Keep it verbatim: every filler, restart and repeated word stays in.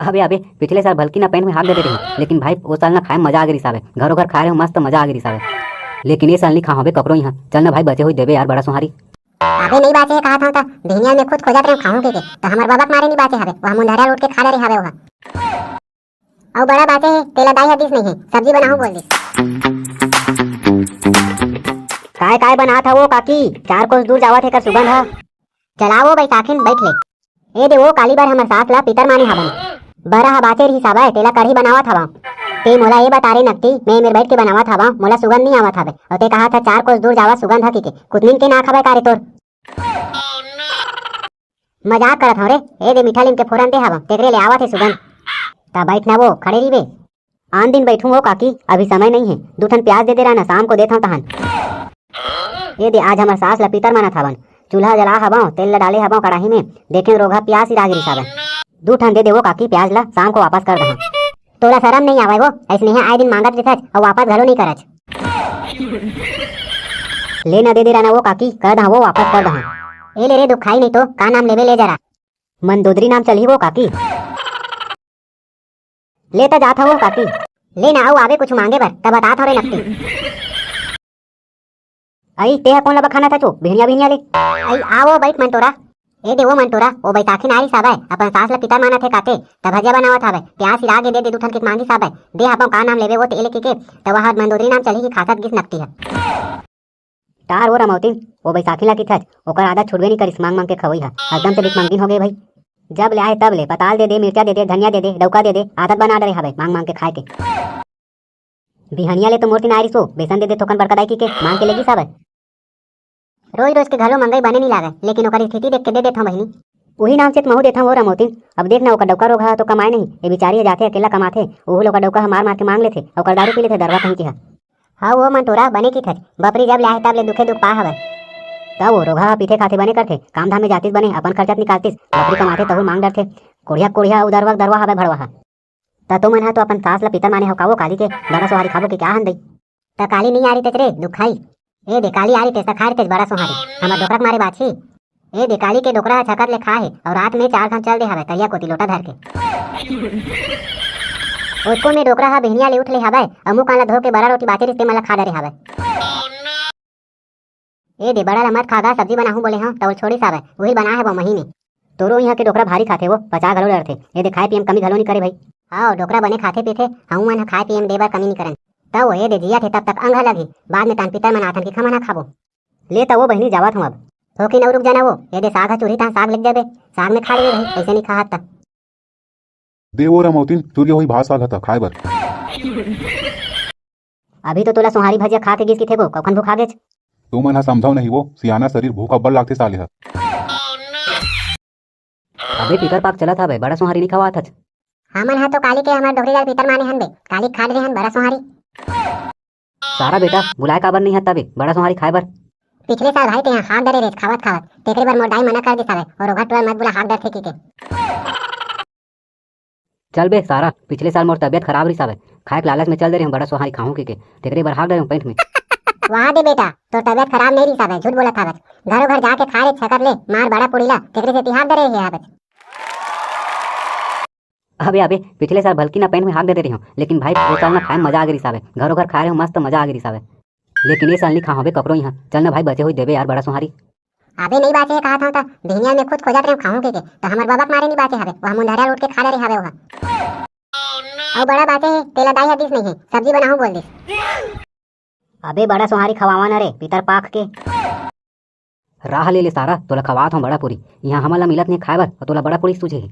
अबे, अबे, पिछले साल भलकी ना पैंट में हाथ दे दे रहे, लेकिन भाई, वो साल ना खाए में मजा आ गई साहब। घरों घर खाए रहे, मस्त मजा आ गई साहब। लेकिन ये साल नहीं खाओ बे ककरो यहाँ। चल ना भाई, बचे हुई देबे यार, बड़ा सोहारी। अबे, नहीं बाचे हे कहा था, तो भिनिया में खुद खोजत रहे खाऊं के, के, तो हमार बाबा के मारे नहीं बाचे हवे, वह मुंधरिया उठ के खा ले रहे हवे वह। अउ बड़ा बाचे हे, तेला दाई ह दिस नहीं है, सब्जी बनाहूं बोल दिस। काय काय बनात हवो काकी? चार कोस दूर जावत हे कर सुगंध ह। चला वो बैसाखिन, बैठ ले। ए दे वो काली बर हमर सास ला पितर माने हावन। बरा ह बाचे रही साबे, तेला कढ़ी बनावत हवा। ते मोला ए बता रे नकटी, मैं मेर बैठ के बनावत हवा, मोला सुगंध नहीं आवत हवे। अउ ते कहा था चार कोस दूर जावत सुगंध ह किके, कुतनिन के ना खावे का रे तोर? मजाक करत हव रे। ए दे मीठा लीम के फोरन दे हवं, तेकरे ले आवत हे सुगंध। ता बैठ ना वो, खड़े रहिबे। आन दिन बैठूं वो काकी, अभी समय नहीं है। दू ठन प्याज दे दे रहना, शाम को देथव तहन। ए दे आज हमर सास ल पितर मानत हवन। चूल्हा जला हवं, तेल ल डाले हवं कड़ाही में। देखें रोगहा प्याज सिरा गिरी सावन। दू ठन दे दे वो काकी प्याज ल, शाम को वापस कर दहं। तोला शरम नहीं आवय वो? ऐसने हे आए दिन मांगत रहिथच अउ वापस घलो नहीं करच। ले न दे दे रहना वो काकी, कर दहा वो वापस कर दहा। ए ले रे दुखाई नहीं तो, का नाम लेबे ले जरा। मंदोदरी नाम चलही वो काकी। ले त जात हवो काकी। ले ना अउ आवे कुछ मांगे बर, त बतात हव रे नकटी। अई, तेहा कोन ला बखानत हच ओ, भिनिया भिनिया ले? अई, आ वो बइठ मंटोरा। ए दे वो मंटोरा, वो बैसाखी नारी साबय, अपन सास ला पितर मानत हे काते, त भजिया बनावत हावय, प्याज सिरा गे दे दे दू ठन के मांगी साबय, दे हापव का नाम लेबे वो तेले के के, त वह मंदोदरी नाम चलही कि खासत गिस नकटी ह। टार वो रमौतिन, वो बैसाखी ला किथच, ओकर आदत छुटबे नी करिस मांग मांग के खवई ह, एकदम से भिख मंगिन हो गे भाई। जब ले आए तब ले पताल दे दे, मिर्चा दे दे, धनिया दे दे, डौका दे दे, आदत बना डरे हावय मांग मांग के खाए के। बिहनिया ले तो मोर तीन आरिस ओ, बेसन दे दे थोकन बड़का दाई किके, मांग के लेगिस हावय। रोज रोज के घलो मंगई बने नी लागय, लेकिन ओकर स्थिति देख के दे देथंव बहिनी। उही नाम से त महू देथंव ओ रमौतिन। अब देख ना ओकर डौका रोगहा ह तो कमाए नहीं, ए बिचारी ह जाथे अकेला कमाथे, ओहू ल ओकर डौका ह मार मार के मांग लेथे, ओकर दारू पी लेथे दरवा कहीं के ह। हव ओ मंटोरा, बने किथच, बपरी जब ले आहे तब ले दुखे दुख पा हवय। तब वो रोगहा ह पीथे खाथे बने करथे, काम धाम में जातिस बने, अपन खर्चा त निकालतिस, बपरी कमाथे तहू मांग डरथे। कोढ़िया कोढ़िया अउ दरवा दरवा हवय भड़वा ह। त तुमन ह तो अपन सास ल पितर माने हव का वो काली के, बड़ा सोहारी खाबो के क्या हन दई? त काली नहीं आ रही तेच रे, दुखाई। ए दे काली आ रही तेच त खा रही तेच बड़ा सोहारी, हमर डोकरा के मारे बाछी। ए दे काली के डोकरा ह छकत ले खा हे, अउ रात में चार घाम चल दे हवय तरिया कोती लोटा धर के। ओतको में डोकरा ह बिहनिया ले उठ ले हवय, अउ मुंह कान ला धो के बड़ा रोटी बाचे रिहिस ते मन ला खा डरे हवय। ए दे, बड़ा ल मत खा गा, सब्जी बनाहूं बोले हंव, त ओल छोड़िस हावय, उही ल बनाए हवं महीने। तोरो इहां के डोकरा भारी खाथे वो, पचा घलो डरथे। ए दे, खाए पिए म कमी घलो नी करे भई। हव, डोकरा बने खाथे पीथे, हमू मन ह खाए पिए म दे बर कमी नी करन। त वो ए दे, जियत हे तब तक अंग ह लगही, बाद में तान पितर मन आथन कि खमन ह खाबो। ले त वो बहिनी, जावत हंव अब। थोकिन अउ रुक जाना वो, ए दे, साग ह चुरही तहां साग लेग देबे, साग में खा लेबे भई, अइसे नी खाहत त। दे वो रमौतिन, चुरिया होई भात साग ह त खाए बर। अभी तो तोला सोहारी भजिया खा के गिस किथे गो, कखन भुखा गेच? तुमन ह समझव नहीं वो, सियाना शरीर भूख अब्बड़ लागथे साले ह। अबे पितर पाक चलत हवय, बड़ा सोहारी नी खवात हच। हमन ह तो काली के हमर डोकरी ला पितर माने हन बे, काली खा डरे हन बड़ा सोहारी। सारा बेटा, बुलाए काबर नहीं हत तबे, बड़ा सोहारी खाए बर? पिछले साल भाई तेहा हाक डरे रेच खावत खावत, तेकरे बर मोर दाई मना कर दिस हवय, अउ रोगहा टोरा मत बुला हाक डरथे किके। चल बे सारा, पिछले साल मोर तबियत खराब रिस हवय, खाए के लालच में चल दे रहे हूँ बड़ा सोहारी खाहूं किके, तेकरे बर हाक डरे हूँ पैंट में। वाह दे बेटा, तोर तबियत खराब नहीं रिस हवय, झूठ बोलत हवच। घरो घर जाके खा रे छकत ले, मार बड़ा पूड़ी ला, तेकरे सेती हाक डरे रहे हवच। अबे, अबे, पिछले साल भलकी ना पैंट में हाक दे दे रहे हूँ, लेकिन भाई, वो साल ना खाए में मजा आ गई रिस हवय, घरो घर खाए रहे हूँ, मस्त मजा आ गई रिस हवय। लेकिन ये साल नहीं खाहूं बे ककरो यहाँ। चल ना भाई, बचे हुई देबे यार बड़ा सोहारी। अबे नहीं बाचे हे कहा था, तो भिनिया में खुद खोजत रहे खाहूं के, के, तो हमर बाबा के मारे नहीं बाचे हवे, वह मुंधरिया उठ के खा डरे हवे वह। अउ बड़ा बाचे हे, तेला दाई ह दिस नहीं है, सब्जी बनाहूं बोल दिस। अबे बड़ा सोहारी खवावा ना रे, पितर पाक के। राह ले ले सारा, तोला खवात हूँ बड़ा पूरी। यहाँ हमन ला मिलत नहीं खाए बर, अउ तोला बड़ा पूरी सूझे हे।